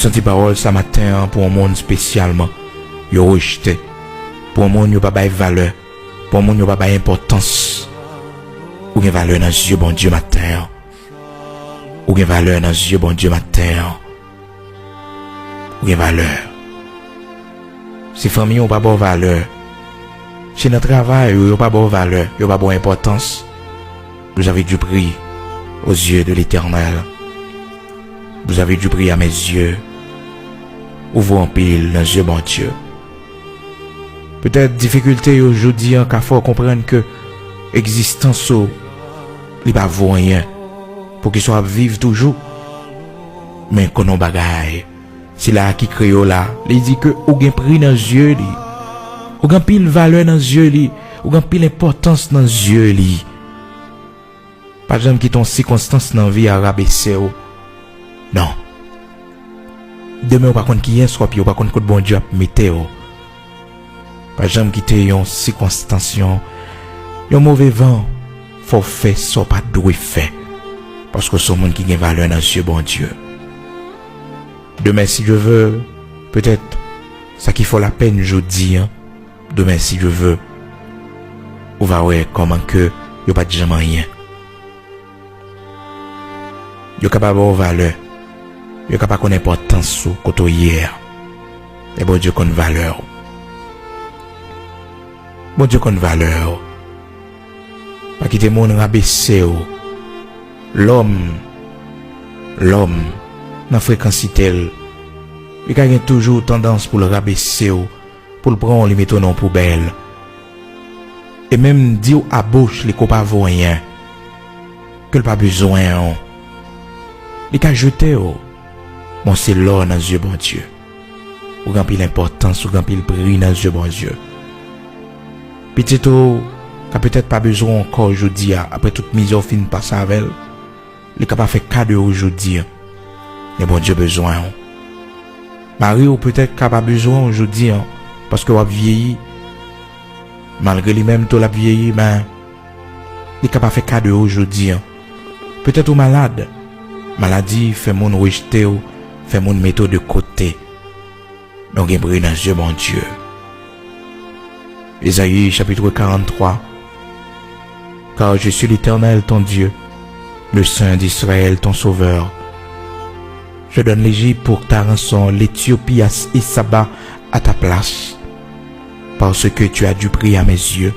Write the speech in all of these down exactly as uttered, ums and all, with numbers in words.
Santi pawòl sa maten an pou yon moun espesyalman yo rejte, pou yon moun yo pa bay valè, pou yon moun yo pa bay enpòtans. Ou gen valè nan zye Bondye maten an. Ou gen valè nan zye Bondye maten an. Ou gen valè. Si fanmi w pa ba w valè, si nan travay ou yo pa ba w valè, yo pa ba w enpòtans, vous avez du prix aux yeux de l'Éternel. Vous avez du prix à mes yeux. Ou vo anpil nan zye Bondye. Petèt difikilte yo jodi an ka fè w konprann ke egzistans ou li pa vo anyen. Poukisa w ap viv toujou? Men konnen yon bagay, sila a ki kreye w la, li di ke ou gen pri nan zye li. Ou gen anpil valè nan zye li. Ou gen anpil enpòtans nan zye li. Pa janm kite yon sikonstans nan vi a rabese w. Non. Demen ou pa konn kiyès w ap ye, ou pa konn kot Bondye ap mete w. Pa janm kite yon sikonstans, yon, yon move van fè w fè sa w pa dwe fè. Paske w se yon moun ki gen valè nan zye Bondye. Demen, si Dye vle, petèt, sa ki fè w lapèn jodi an, demen, si Dye vle, ou va wè kòman ke yo pa t janm anyen. Yo ka pa ba w valè. Yo ka pa konn enpòtans ou kote w ye a. Men Bondye konn valè w. Bondye konn valè w. Pa kite moun rabese w. Lòm, lòm, nan frekansite l, li ka gen toujou tandans pou l rabese w, pou l pran w, li mete w nan yon poubèl. E menm di w a bouch li ke w pa vo anyen, ke l pa bezwen w. Li ka jete w. Men w se lò nan zye Bondye. Ou gen anpil enpòtans, ou gen anpil pri nan zye Bondye. Pitit ou ka petèt pa bezwen w ankò jodi a, apre tout mizè w fin pase avè l. Li ka pa fè ka de ou jodi an. Men Bondye bezwen w. Mari w petèt ka pa bezwen w jodi an, paske w ap vyeyi. Malgre li menm tou l ap vyeyi, men li ka pa fè ka de ou jodi an. Petèt ou malad. Maladi fè moun rejte w, fè moun mete w de kote. Men w gen pri nan zye Bondye. Ezayi chapitre quarante-trois. Car je suis l'Éternel ton Dieu, le Saint d'Israël ton Sauveur. Je donne l'Égypte pour ta rançon, l'Éthiopie à- et Saba à ta place, parce que tu as du prix à mes yeux,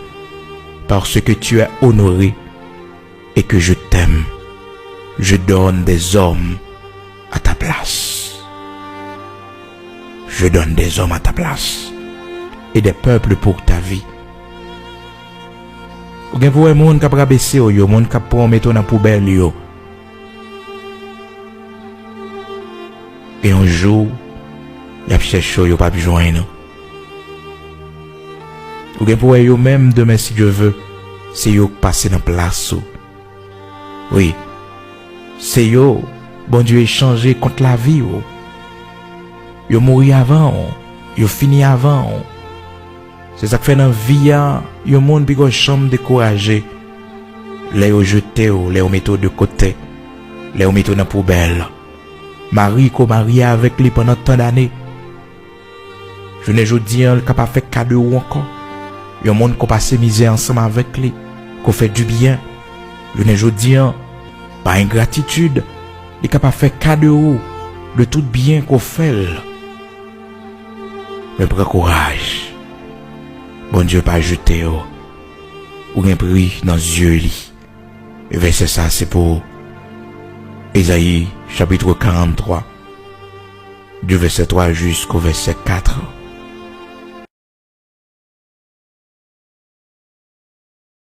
parce que tu es honoré et que je t'aime. Je donne des hommes à ta place. Je donne des hommes à ta place et des peuples pour ta vie. Ou gen pou wè moun k ap rabese w yo, moun k ap pran w mete w nan poubèl yo. Gen yon jou, y ap chèche w, yo p ap jwenn ou. Ou gen pou wè yo menm demen, si Dye vle, se yo k pase nan plas ou. Wi, se yo Bondye echanje kont lavi w. Yo mouri avan w, yo fini avan w. Se sa k fè nan vi a, yon moun poko janm dekouraje. Lè yo jete w, lè yo mete w de kote, lè yo mete w nan poubèl. Mari ke w marye avèk li pandan tan dane. Jounen jodi an, li ka pa fè ka de ou ankò. Yon moun ke w pase mizè ansanm avèk li, ke w fè dibyen. Jounen jodi an, pa engratitid, li ka pa fè ka de ou, de tout byen ke w fè l. Men pran kouraj. Bondye pa jete w. Ou gen pri nan zye li. E vèsè sa se pou ou. Ezayi, chapitre quarante-trois, du verset trois jusqu'au verset quatre.